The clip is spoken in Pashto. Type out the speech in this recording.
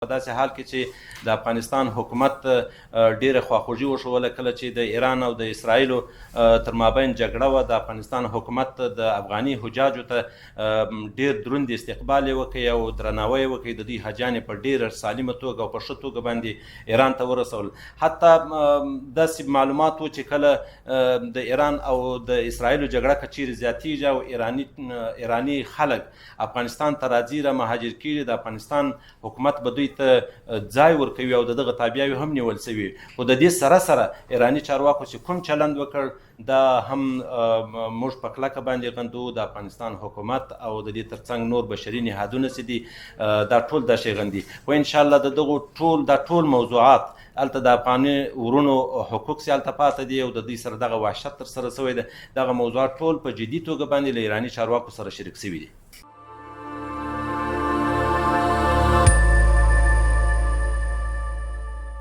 په داسې حال کې چې د افغانستان حکومت ډېره خواخوږي وښوله کله چې د ایران او د اسراییلو تر مابین جګړه وه، د افغانستان حکومت د افغاني حجاجو ته ډېر دروند استقبال یې وکړ او درناوی یې وکړ، د دوی حجان یې په ډېره سالمه توګه او په ښه توګه باندې ایران ته ورسول. حتی داسې معلومات وو چې کله د ایران او د اسراییلو جګړه که چیرې زیاتیږي او ایراني خلک افغانستان ته راځي، را مهاجر کیږي، د افغانستان حکومت به دوی ته ځای ورکوي او د دغه تابیاوې هم نیول شوي. خو د دې سره سره ایراني چارواکو چې کوم چلند وکړ دا هم موږ په کلکه باندې غندو. د افغانستان حکومت او د دې ترڅنګ نور بشري نهادونه چې دي دا ټول دا شی غندي. خو انشاءالله د دغو ټول دا ټول موضوعات هلته د افغاني ورونو حقوق چې هلته پاته دي او د دوی سره دغه وحشت ترسره شوی دی، دغه موضوعات ټول په جدي توګه باندې له ایراني چارواکو سره شریک شوي دي.